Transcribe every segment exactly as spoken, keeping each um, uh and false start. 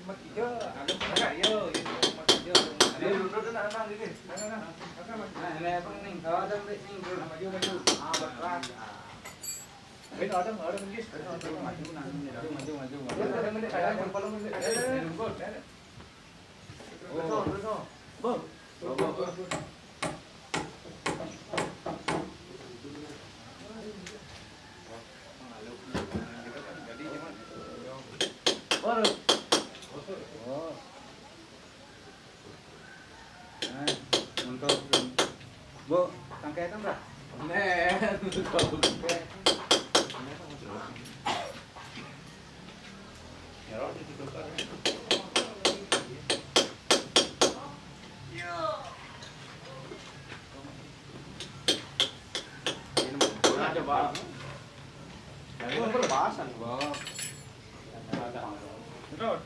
Nah, untuk Bu, tangkai itu, Mbak? Nen. Ini mau coba. Ini perbahasan, Bang. Terus.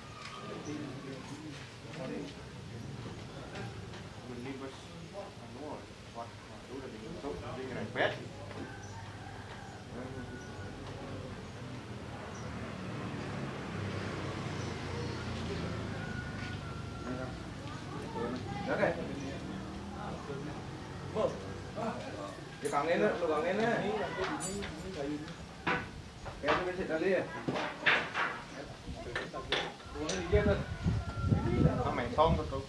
Ini bos, anu, wah, udah dibentuk, udah nyerempet. Oke. Bos. Ya, kangen, lu kangen, ya. Kayaknya bisa kali, ya. Nó mèn sông thôi.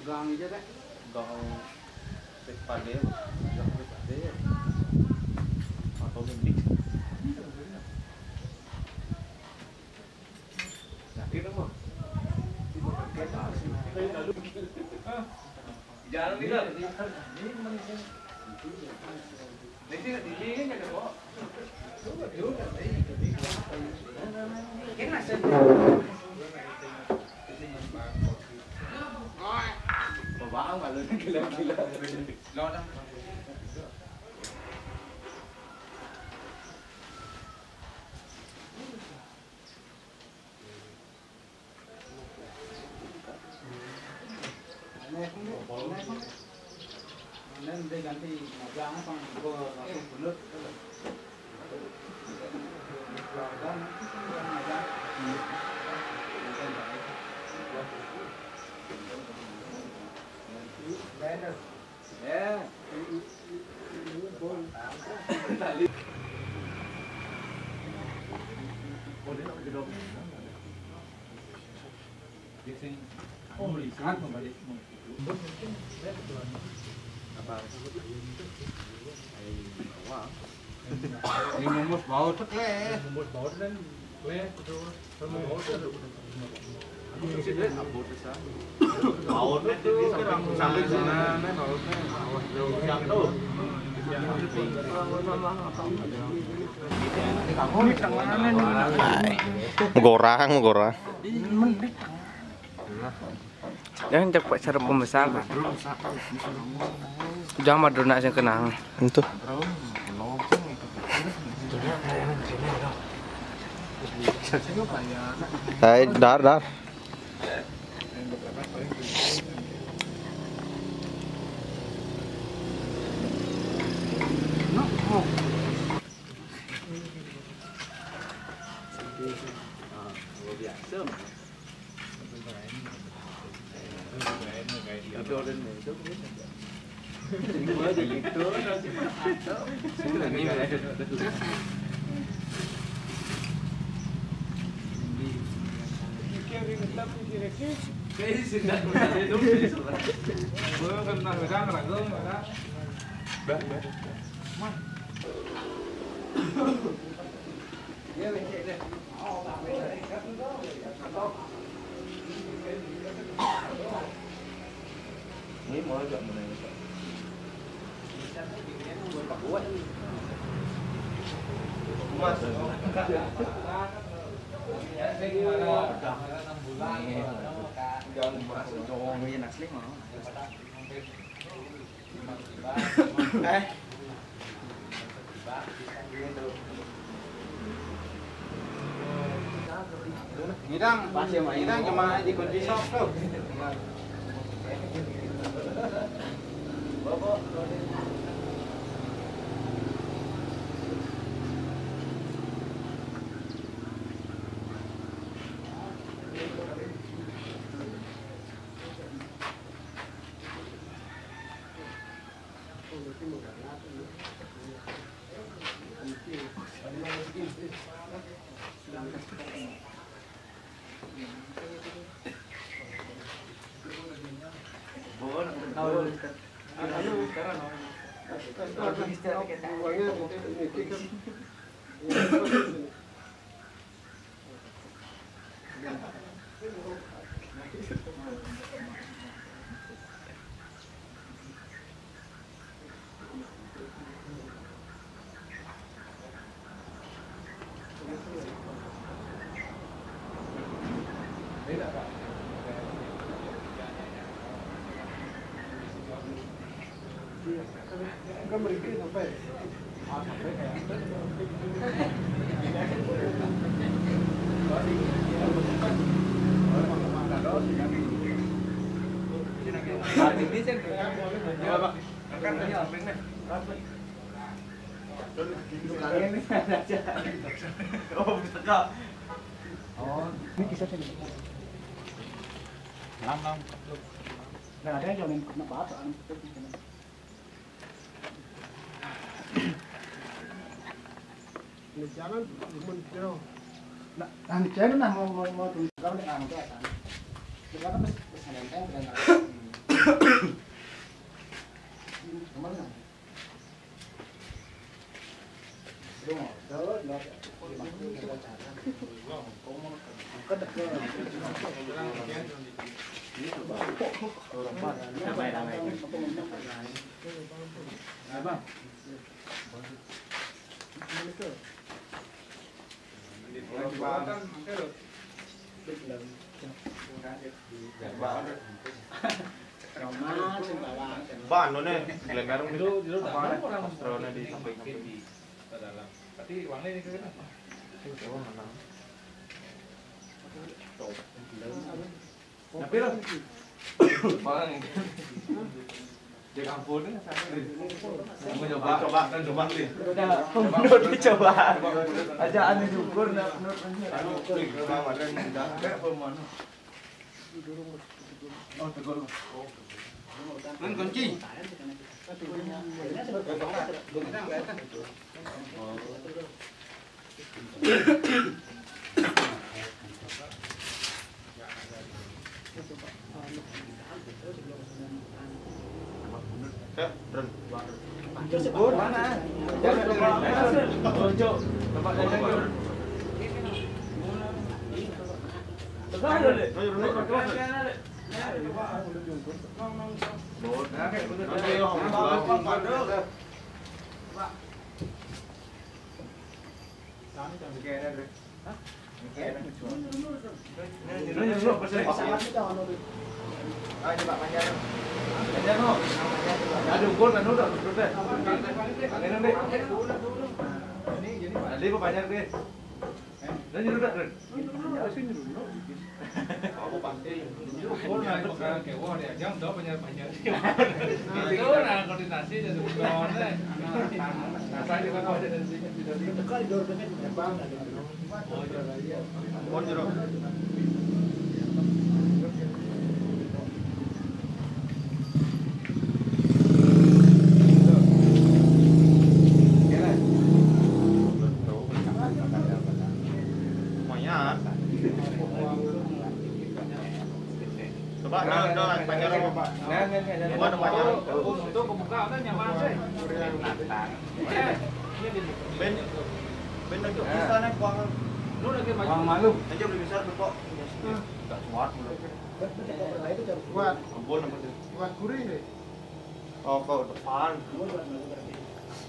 Gang aja deh. Gang Pit Pade, gang Pit Pade. Atau Mendik. Yakin apa? Jalan nih, Kak. Ini mumus bau tek le. Mumus bau dan le, betul. Gorang, gorang. Jangan cek Pak Sarap pembesar. Jangan madrona sing kenang. Itu. Hai, dar, dar. Ngidang, ngidang cuma dikunci sok tuh. Oh, ini kisah sini. Lam, lam. Nah, ada yang kena bapak, anu, betul, betul. Ini jangan, mun, jero. Nah, nah, ini jangan, nah, mau, mau, mau tunggu, kalau ini anu, kan. Ini kan pas, pas nenteng, kan. Kemana? Ban, no, ne, gelemer. Dulu, dulu, apa, orang Australia di samping-samping. Ke dalam. Tapi wangi ini kan. Oh, mana? Tapi lo. Bang. Dia kampung ni, sama ni. Mau coba, coba, kan coba ni. Udah, udah dicoba. Aja anu syukur, nak, menurut anu. Anu, klik, Bang, ada yang muda. Ada apa, mana? Oh, tegur. Kan kunci. Ya, Ren. Tersebut mana? Jangan coba. Ojo. Tempat jajan, Ren. Tengah ada, Dek. Ayo, Ren. Bos. Nanti, yo, Itu nah, koordinasi dan sebetulnya. Nah, saya juga koordinasi. Lumayan. Coba, nah, udah, banyak, Pak. Nah, nah, nah, nah. Gua ada banyak. Untuk kebuka, udah nyaman, sih. Ben, ben lagi bisa nih, Bang. Lu lagi maju. Bang malu. Aja belum bisa, kok. Enggak kuat, belum. Kuat. Ampun, ampun. Kuat gurih, nih. Oh, ke depan.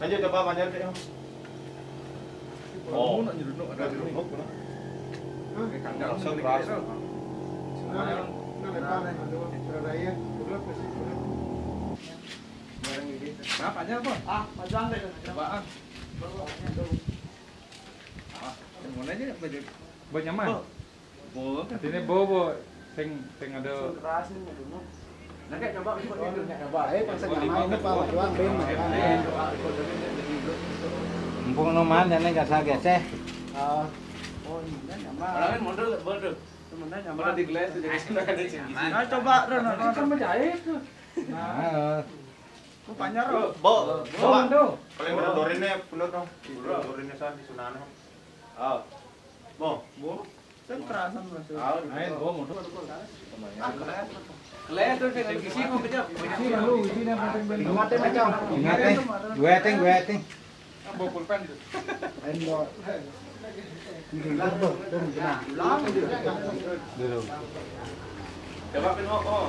Lanjut, coba panjang, deh. Oh, nak nyeruduk ada nyeruduk. Hah? Ini kan langsung terasa. Nah, nah, depan, nih. Aduh, sudah raya. Udah, pasti, udah. Barang ini. Nah, panjang, Bos. Ah, panjang, deh. Coba, ah. Ah, yang mana aja, Bos? Bos nyaman? Bos. Artinya bobo sing, sing ada. Nah, kayak coba ikut, ikut, coba. Eh, pas nyaman ini, Pak, Mas Iwan, ben, Mas Iwan. Mumpung numan, jane gak usah geseh. Ah. Oh, ini kan nyaman. Orang kan mundur, mundur. Temennya nyaman. Pernah di gelas tuh, jadi sana ada sini. Nah, coba, Ron, Ron. Kan menjahit tuh. Nah. Ku panjang, Ron. Bo, bo, coba. Tuh. Kalau yang dorinnya, bener, dong. Dorinnya sana di sana. Oh. Bo. Bo. Ingat, eh. Dua ting, dua ting. Coba pin, oh, oh.